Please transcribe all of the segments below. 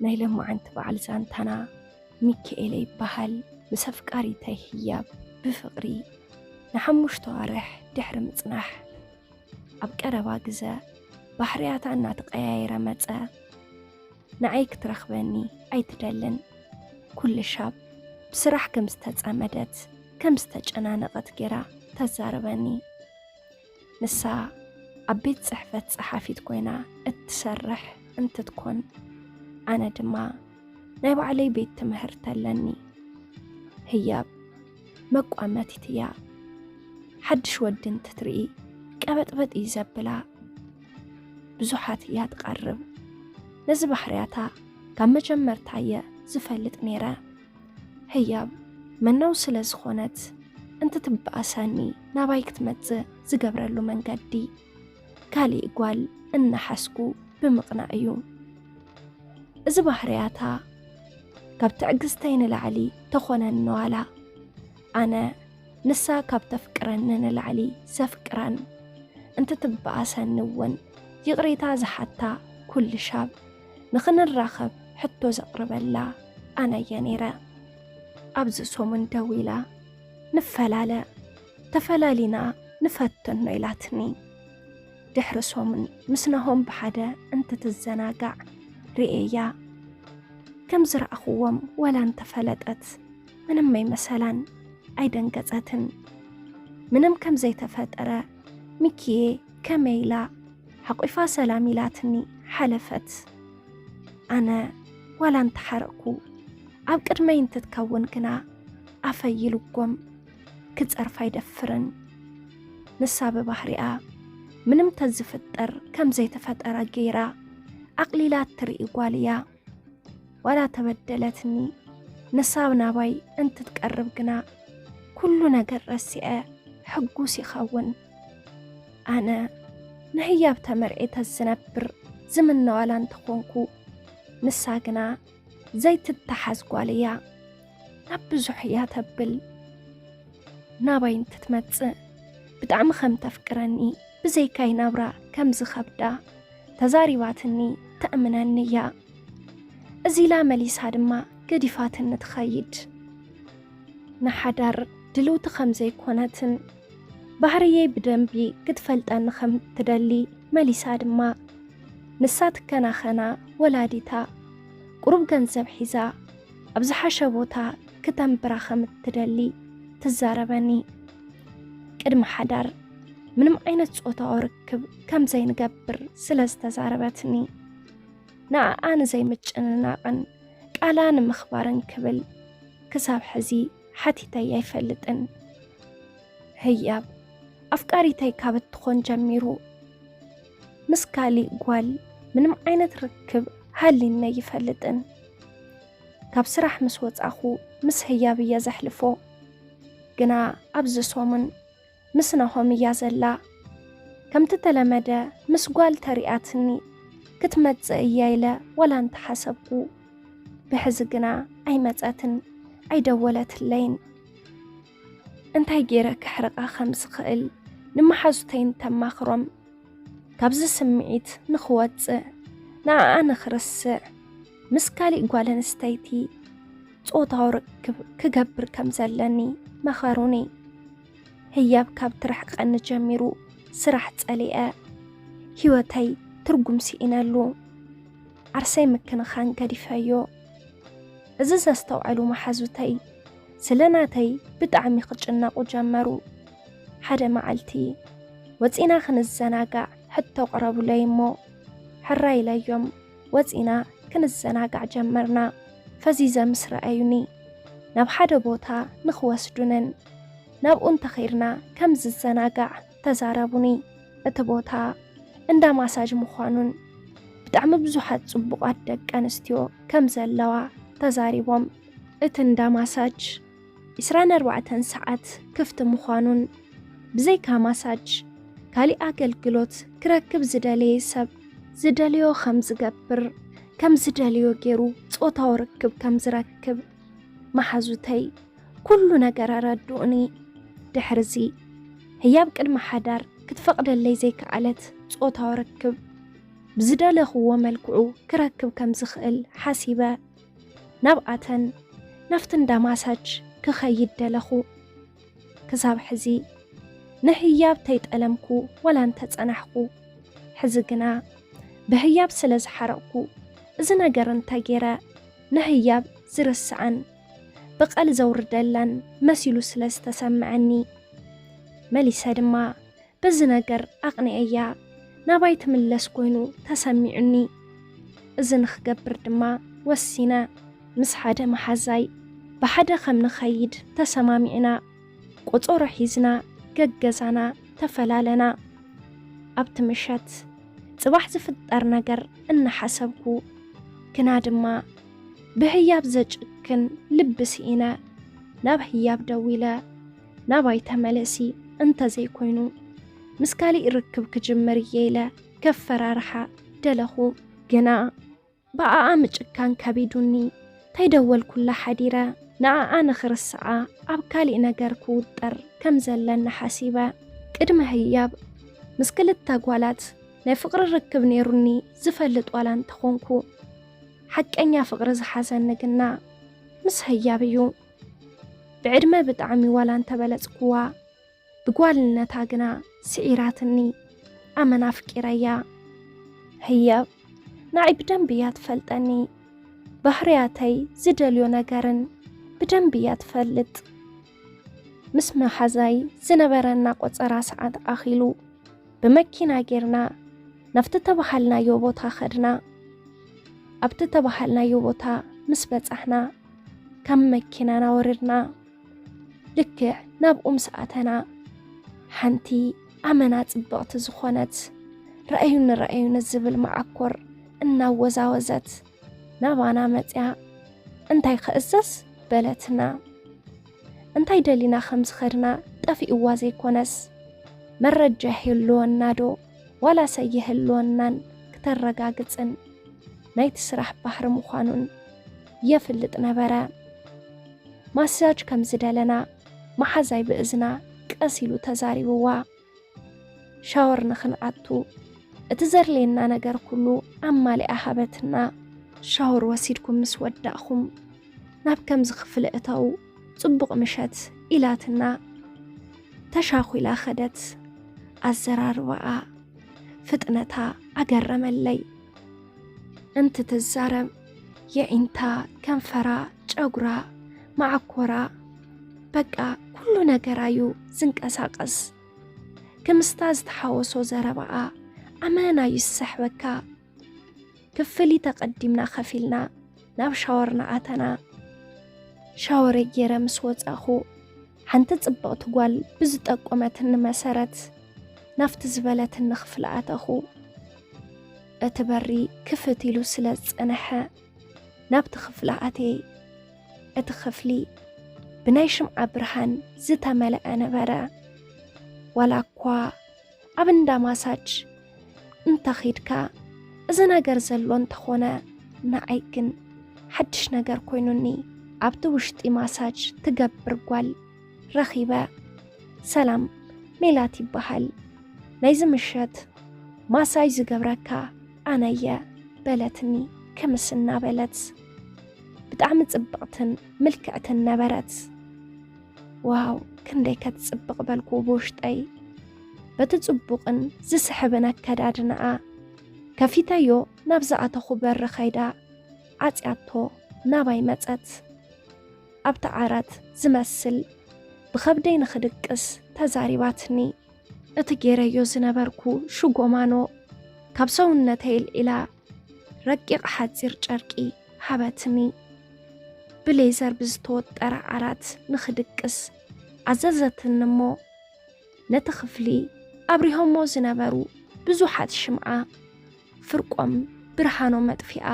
ናይ ለማዓንቲ በዓል ዛንታና ሚካኤለ ይበሃል። ምስ ኣፍቃሪተይ ህያብ ብፍቕሪ ንሓሙሽተ ኣዋርሕ ድሕሪ ምጽናሕ፣ ኣብ ቀረባ ግዘ ባህርያታ እናተቐያየረ መጸ። ንዓይ ክትረኽበኒ ኣይትደልን። ኩሉ ሻብ ብስራሕ ከም ዝተጸመደት፣ ከም ዝተጨናነቐት ጌራ ተዛርበኒ። ንሳ ኣብ ቤት ጽሕፈት ጸሓፊት ኮይና እትሰርሕ እንትትኮን፣ ኣነ ድማ ናይ ባዕለይ ቤት ትምህርቲ ኣለኒ። ህያብ መቋመቲት እያ። ሓድሽ ወዲ እንትትርኢ ቀበጥበጥ እዩ ዘብላ። ብዙሓት እያ ትቐርብ። ነዚ ባህርያታ ካብ መጀመርታ እየ ዝፈልጥ ነይረ። ህያብ መናው ስለ ዝኾነት፣ እንትትበኣሰኒ ናባይ ክትመጽእ ዝገብረሉ መንገዲ፣ ካሊእ ጓል እናሓዝኩ ብምቕናእ እዩ። እዚ ባህርያታ ካብ ትዕግስተይ ንላዕሊ ተኾነኒ ዋላ። ኣነ ንሳ ካብ ተፍቅረኒ ንላዕሊ ዘፍቅራን፣ እንትትበኣሰኒ እውን ይቕሬታ ዝሓታ ኩሉ ሻብ ንኽንራኸብ ሕቶ ዘቕርበላ ኣነ እየ ነይረ። ኣብዚ ሰሙን ደዊላ ንፈላለ፣ ተፈላሊና ንፈትኖ ኢላትኒ። ድሕሪ ሰሙን ምስ ናሆም ብሓደ እንትትዘናጋዕ ርእየያ። ከም ዝረኣኽዎም ወላ እንተፈለጠት ምንም ኣይመሰላን፣ ኣይደንገጸትን። ምንም ከም ዘይተፈጠረ፣ "ሚኪዬ ከመይ?" ኢላ ሓቂፋ ሰላም ኢላትኒ ሓለፈት። ኣነ ዋላ እንተሓረቕኩ፣ ኣብ ቅድመይ እንትትከውን ግና ኣፈይ ይልጎም፣ ክጸርፍ ኣይደፍርን። ንሳ ብባህሪኣ ምንም ተዝፍጠር ከም ዘይተፈጠረ ገይራ ኣቕሊላ እትርኢ ጓል እያ። ዋላ ተበደለትኒ፣ ንሳ ናባይ እንትትቀርብ ግና ኩሉ ነገር ረሲዐ ሕጉስ ይኸውን። ኣነ ንህያብ ተመርዒተ ዝነብር ዝምነ ዋላ እንተኾንኩ፣ ንሳ ግና ዘይትተሓዝ ጓል እያ። ናብ ብዙሕ እያ ተብል። ናባይ እንትትመጽእ ብጣዕሚ ከም ተፍቅረኒ፣ ብዘይካይ ናብራ ከም ዝኸብዳ ተዛሪባትኒ ተእምነኒ እያ። እዚ ኢላ መሊሳ ድማ ገዲፋትኒ ትኸይድ። ንሓዳር ድልውቲ ከም ዘይኮነትን ባህርየይ ብደንቢ ክትፈልጠኒ ከም ትደሊ መሊሳ ድማ፣ ንሳ ትከናኸና ወላዲታ ቁሩብ ገንዘብ ሒዛ ኣብ ዝሓሸ ቦታ ክተንብራ ከም እትደሊ ትዛረበኒ። ቅድሚ ሓዳር ምንም ዓይነት ጾታዊ ርክብ ከም ዘይንገብር ስለ ዝተዛረበትኒ፣ ንዓኣ ንዘይምጭንናቕን ቃላ ንምኽባርን ክብል ክሳብ ሕዚ ሓቲተያ ኣይፈልጥን። ህያብ ኣፍቃሪተይ ካብ እትኾን ጀሚሩ፣ ምስ ካሊእ ጓል ምንም ዓይነት ርክብ ሃሊኒ ኣይፈልጥን። ካብ ስራሕ ምስ ወጻኹ ምስ ህያብ እየ ዘሕልፎ። ግና ኣብዚ ሰሙን ምስ ናሆም እያ ዘላ። ከምቲ ተለመደ ምስ ጓል ተሪኣትኒ ክትመጽእ እያ ኢለ ዋላ እንተሓሰብኩ፣ ብሕዚ ግና ኣይመጸትን፣ ኣይደወለትለይን። እንታይ ገይረ ክሕርቓ ከም ዝኽእል ንመሓዙተይ እንተማኽሮም፣ ካብዚ ስምዒት ንኽወጽእ፣ ንዓኣ ንኽርስዕ፣ ምስ ካሊእ ጓል ኣንስተይቲ ጾታዊ ርክብ ክገብር ከም ዘለኒ መኸሩኒ። ህያብ ካብ ትርሕቀኒ ጀሚሩ ስራሕ ጸሊኤ፣ ህይወተይ ትርጉም ስኢነሉ። ዓርሰይ ምክንኻን ገዲፈዮ። እዚ ዘስተውዐሉ መሓዙተይ ስለ ናተይ ብጣዕሚ ክጭነቑ ጀመሩ። ሓደ መዓልቲ፣ "ወጺና ክንዘናጋዕ ሕቶ ቅረቡለይ" እሞ፣ ሕራይ ኢለዮም ወጺና ክንዘናጋዕ ጀመርና። ፈዚዘ ምስ ረኣዩኒ፣ ናብ ሓደ ቦታ ንኽወስዱንን ናብኡ እንተኸይድና ከም ዝዘናጋዕ ተዛረቡኒ። እቲ ቦታ እንዳ ማሳጅ ምዃኑን ብጣዕሚ ብዙሓት ጽቡቓት ደቂ ኣንስትዮ ከም ዘለዋ ተዛሪቦም። እቲ እንዳ ማሳጅ ዕስራን ኣርባዕተን ሰዓት ክፍቲ ምዃኑን ብዘይካ ማሳጅ ካሊእ ኣገልግሎት ክረክብ ዝደለየ ሰብ ዝደልዮ ከም ዝገብር፣ ከም ዝደልዮ ገይሩ ጾታዊ ርክብ ከም ዝረክብ መሓዙተይ ኩሉ ነገር ኣረድኡኒ። ድሕርዚ ህያብ ቅድሚ ሓዳር ክትፈቕደለይ ዘይከኣለት ጾታዊ ርክብ ብዝደለኽዎ መልክዑ ክረክብ ከም ዝኽእል ሓሲበ፣ ናብኣተን ናብቲ እንዳ ማሳጅ ክኸይድ ደለኹ። ክሳብ ሕዚ ንህያብ ተይጠለምኩ ዋላ እንተጸናሕኩ፣ ሕዚ ግና ብህያብ ስለ ዝሓረቕኩ፣ እዚ ነገር እንተገይረ ንህያብ ዝርስዓን በቐል ዘውርደላን መሲሉ ስለ ዝተሰምዐኒ፣ መሊሰ ድማ በዚ ነገር ኣቕኒዐያ ናባይ ትምለስ ኮይኑ ተሰሚዑኒ። እዚ ንኽገብር ድማ ወሲነ። ምስ ሓደ መሓዛይ ብሓደ ከም ንኸይድ ተሰማሚዕና፣ ቆጸሮ ሒዝና ገገዛና ተፈላለና። ኣብቲ ምሸት ጽባሕ ዝፍጠር ነገር እናሓሰብኩ፣ ግና ድማ ብህያብ ዘጭክን ልቢ ስኢነ፣ ናብ ህያብ ደዊለ፣ ናባይ ተመለሲ፣ እንተዘይኮይኑ ምስ ካሊእ ርክብ ክጅምር እየ ኢለ ከፈራርሓ ደለኹ። ግና ብኣኣ ምጭካን ከቢዱኒ፣ ተይደወልኩላ ሓዲረ፣ ንኣኣ ንኽርስዓ ኣብ ካሊእ ነገር ክውጠር ከም ዘለኒ ሓሲበ። ቅድሚ ህያብ ምስ ክልተ ጓላት ናይ ፍቕሪ ርክብ ነይሩኒ ዝፈልጥ ዋላ እንተኾንኩ፣ ሓቀኛ ፍቕሪ ዝሓዘኒ ግና ምስ ህያብ እዩ። ብዕድመ ብጣዕሚ ዋላ እንተበለጽኩዋ፣ ብጓልነታ ግና ስዒራትኒ። ኣመና ኣፍቂረያ። ህያብ ንዓይ ብደንቢ እያ ትፈልጠኒ። ባህርያተይ፣ ዝደልዮ ነገርን ብደንቢ እያ ትፈልጥ። ምስ መሓዛይ ዝነበረና ቆጸራ ሰዓት ኣኺሉ፣ ብመኪና ጌርና ናብቲ ተባሃልናዮ ቦታ ኸድና። ኣብቲ ተባሃልናዮ ቦታ ምስ በጻሕና፣ ካብ መኪናና ወረድና። ልክዕ ናብኡ ምስ ኣተና፣ ሓንቲ ኣመና ጽብቕቲ ዝኾነት፣ "ረኣዩኒ፣ ረኣዩኒ" ዝብል መዓኮር እናወዛወዘት ናባና መጽያ፣ "እንታይ ክእዘዝ?" በለትና። እንታይ ደሊና ከም ዝኸድና ጠፊእዋ ዘይኮነስ፣ መረጃ ይህልወና ዶ ዋላስ ኣይህልወናን ክተረጋግጽን ናይቲ ስራሕ ባህሪ ምዃኑን የፍልጥ ነበረ። ማሳጅ ከም ዝደለና መሓዛይ ብእዝና ቀስ ኢሉ ተዛሪብዋ። ሻወር ንኽንኣቱ እቲ ዘድልየና ነገር ኩሉ ኣማሊኣ ሃበትና። "ሻወር ወሲድኩም ምስ ወዳእኹም ናብ ከምዚ ክፍሊ እተው፣ ጽቡቕ ምሸት" ኢላትና ተሻኺላ ኸደት። ኣዘራርባኣ፣ ፍጥነታ ኣገረመለይ። እንትትዛረብ የዒንታ፣ ከንፈራ፣ ጨጉራ፣ መዓኮራ፣ በቃ ኩሉ ነገራ እዩ ዝንቀሳቐስ። ክምስታ ዝተሓወሶ ዘረባኣ ኣመና እዩ ዝሰሕበካ። ክፍሊ ተቐዲምና ከፊልና ናብ ሻወር ንኣተና። ሻወረይ ገይረ ምስ ወጻኹ፣ ሓንቲ ጽብቕቲ ጓል ብዝጠቆመትኒ መሰረት ናብቲ ዝበለትኒ ክፍሊ ኣተኹ። እቲ በሪ ክፍት ኢሉ ስለ ዝጸንሐ፣ ናብቲ ክፍሊ ኣትየ። እቲ ክፍሊ ብናይ ሽምዓ ብርሃን ዝተመልአ ነበረ። ዋላ እኳ ኣብ እንዳ ማሳጅ እንተኺድካ እዚ ነገር ዘሎ እንተኾነ፣ ንዓይ ግን ሓድሽ ነገር ኮይኑኒ። ኣብቲ ውሽጢ ማሳጅ ትገብር ጓል ረኺበ። "ሰላም፣ ሜላት ይበሃል። ናይዚ ምሸት ማሳጅ ዝገብረካ ኣነየ" በለትኒ ክምስ እናበለት። ብጣዕሚ ጽብቕትን ምልክዕትን ነበረት። "ዋው፣ ክንደይ ከትጽብቕ" በልኩ ብውሽጠይ። በቲ ጽቡቕን ዝስሕብን ኣከዳድናኣ ከፊተዮ፣ ናብ ዝኣተኹ በሪ ኸይዳ ዓጽያቶ ናባይ መጸት። ኣብቲ ዓራት ዝመስል ብኸብደይ ንኽድቅስ ተዛሪባትኒ። እቲ ገይረዮ ዝነበርኩ ሽጎማኖ ካብ ሰውነተይ ኣልዒላ ረቂቕ ሓጺር ጨርቂ ሃበትኒ። ብሌዘር ብዝተወጠረ ዓራት ንኽድቅስ ኣዘዘትኒ እሞ፣ ነቲ ክፍሊ ኣብሪሆሞ ዝነበሩ ብዙሓት ሽምዓ ፍርቆም ብርሃኖም ኣጥፊኣ፣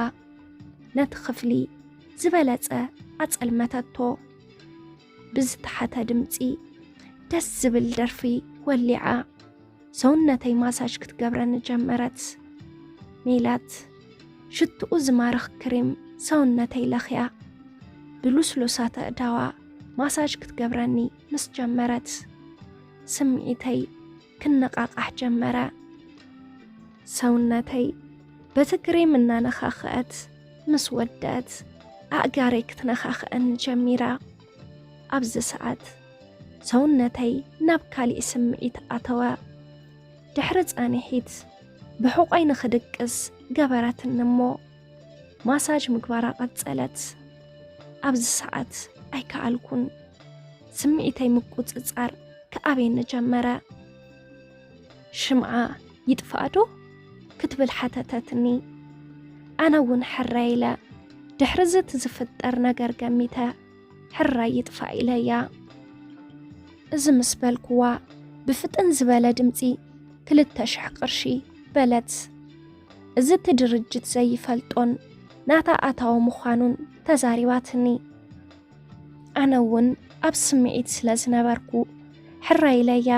ነቲ ክፍሊ ዝበለጸ ኣጸልመተቶ። ብዝተሓተ ድምጺ ደስ ዝብል ደርፊ ወሊዓ፣ ሰውነተይ ማሳጅ ክትገብረኒ ጀመረት። ሜላት ሽትኡ ዝማርኽ ክሬም ሰውነተይ ለኽያ፣ ብሉስሉሳት ኣእዳዋ ማሳጅ ክትገብረኒ ምስ ጀመረት፣ ስምዒተይ ክነቓቓሕ ጀመረ። ሰውነተይ በቲ ክሬም እናነኻኸአት ምስ ወደአት፣ ኣእጋረይ ክትነኻኽአኒ ጀሚራ። ኣብዚ ሰዓት ሰውነተይ ናብ ካሊእ ስምዒት ኣተወ። ድሕሪ ጻንሒት ብሕቖይ ንኽድቅስ ገበረትኒ እሞ፣ ማሳጅ ምግባራ ቀጸለት። ኣብዚ ሰዓት ኣይከኣልኩን። ስምዒተይ ምቁጽጻር ክኣብየኒ ጀመረ። "ሽምዓ ይጥፋእ ዶ?" ክትብል ሓተተትኒ። ኣነ እውን ሕራይ ኢለ፣ ድሕሪ እዚ እቲ ዝፍጠር ነገር ገሚተ፣ "ሕራይ ይጥፋእ" ኢለያ። እዚ ምስ በልኩዋ፣ ብፍጥን ዝበለ ድምጺ፣ "ክልተ ሽሕ ቅርሺ" በለት። እዚ እቲ ድርጅት ዘይፈልጦን ናታ ኣታዊ ምዃኑን ተዛሪባትኒ። ኣነ እውን ኣብ ስምዒት ስለ ዝነበርኩ፣ ሕራይ ኢለያ።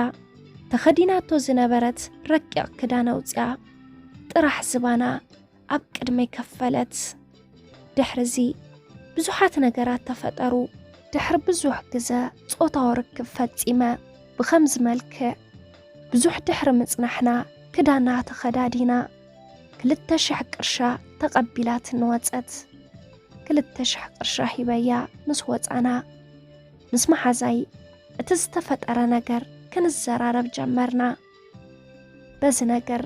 ተኸዲናቶ ዝነበረት ረቂቕ ክዳን ኣውጺኣ፣ ጥራሕ ዝባና ኣብ ቅድመይ ከፈለት። ድሕርዚ ብዙሓት ነገራት ተፈጠሩ። ድሕሪ ብዙሕ ግዘ ጾታዊ ርክብ ፈጺመ። ብኸምዚ መልክዕ ብዙሕ ድሕሪ ምጽናሕና፣ ክዳና ተኸዳዲና፣ ክልተ ሽሕ ቅርሻ ተቐቢላትኒ ወጸት። ክልተ ሽሕ ቅርሻ ሂበያ ምስ ወጻና፣ ምስ መሓዛይ እቲ ዝተፈጠረ ነገር ክንዘራረብ ጀመርና። በዚ ነገር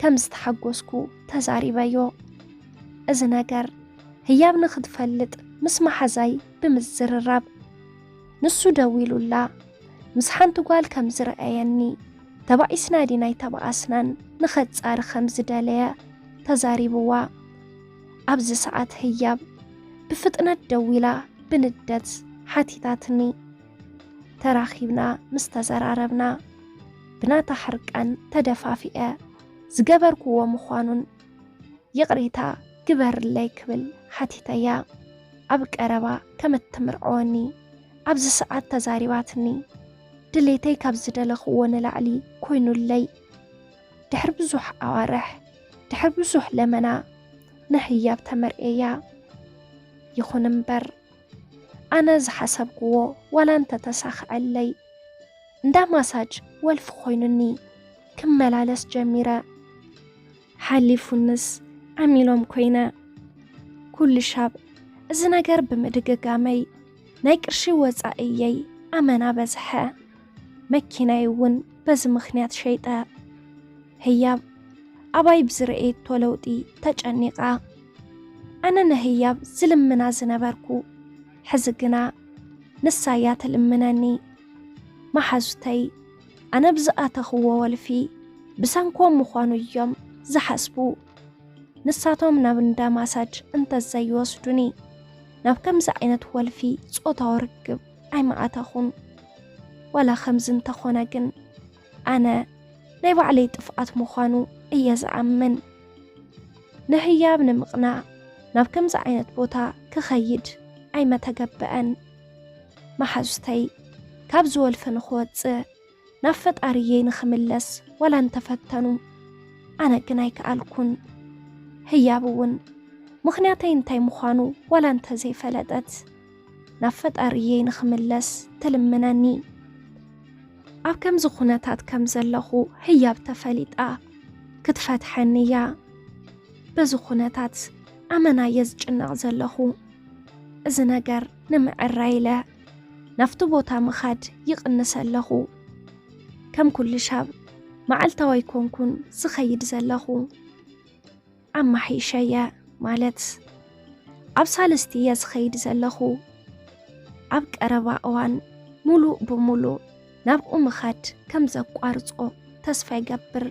ከም ዝተሓጎስኩ ተዛሪበዮ። እዚ ነገር ህያብ ንኽትፈልጥ ምስ መሓዛይ ብምዝርራብ፣ ንሱ ደዊሉላ፣ ምስ ሓንቲ ጓል ከም ዝረኣየኒ፣ ተባኢስና ዲና ኣይተባኣስናን ንኸጻሪ ከም ዝደለየ ተዛሪብዋ። ኣብዚ ሰዓት ህያብ ብፍጥነት ደዊላ ብንደት ሓቲታትኒ። ተራኺብና ምስ ተዘራረብና፣ ብናታ ሕርቃን ተደፋፊአ ዝገበርኩዎ ምዃኑን "ይቕሬታ ግበርለይ" ክብል ሓቲተያ። ኣብ ቀረባ ከም እትምርዐወኒ ኣብዚ ሰዓት ተዛሪባትኒ። ድሌተይ ካብ ዝደለኽዎ ንላዕሊ ኮይኑለይ። ድሕሪ ብዙሕ ኣዋርሕ፣ ድሕሪ ብዙሕ ለመና ንህያብ ተመርዕየያ። ይኹን እምበር፣ ኣነ ዝሓሰብክዎ ዋላ እንተተሳኽዐለይ፣ እንዳ ማሳጅ ወልፊ ኮይኑኒ ክመላለስ ጀሚረ። ሓሊፉንስ ዓሚሎም ኮይነ። ኩሉ ሻብ እዚ ነገር ብምድግጋመይ ናይ ቅርሺ ወጻኢየይ ኣመና በዝሐ። መኪናይ እውን በዚ ምኽንያት ሸይጠ። ህያብ ኣባይ ብዝረኣየቶ ለውጢ ተጨኒቓ። ኣነ ንህያብ ዝልምና ዝነበርኩ፣ ሕዚ ግና ንሳ እያ ትልምነኒ። መሓዙተይ ኣነ ብዝኣተኽዎ ወልፊ ብሰንኮም ምዃኑ እዮም ዝሓስቡ። ንሳቶም ናብ እንዳ ማሳጅ እንተዘይወስዱኒ፣ ናብ ከምዚ ዓይነት ወልፊ ጾታዊ ርክብ ኣይምኣተኹን። ዋላ ከምዚ እንተኾነ ግን፣ ኣነ ናይ ባዕለይ ጥፍኣት ምዃኑ እየ ዝኣምን። ንህያብ ንምቕናዕ ናብ ከምዚ ዓይነት ቦታ ክኸይድ ኣይመተገበአን። መሓዙተይ ካብ ዝወልፈ ንኽወጽእ ናብ ፈጣሪየይ ንኽምለስ ዋላ እንተፈተኑ፣ ኣነ ግን ኣይከኣልኩን። ህያብ እውን ምኽንያተይ እንታይ ምዃኑ ዋላ እንተዘይፈለጠት፣ ናብ ፈጣሪየይ ንኽምለስ ትልምነኒ። ኣብ ከምዚ ኩነታት ከም ዘለኹ ህያብ ተፈሊጣ ክትፈትሐኒ እያ። በዚ ኩነታት ኣመና እየ ዝጭነቕ ዘለኹ። እዚ ነገር ንምዕራይ ኢለ ናብቲ ቦታ ምኻድ ይቕንስ ኣለኹ። ከም ኩሉ ሻብ መዓልታዊ ኣይኮንኩን ዝኸይድ ዘለኹ። ኣማሒሸ እየ፣ ማለት ኣብ ሳልስቲ እየ ዝኸይድ ዘለኹ። ኣብ ቀረባ እዋን ሙሉእ ብሙሉእ ናብኡ ምኻድ ከም ዘቋርጾ ተስፋ ይገብር።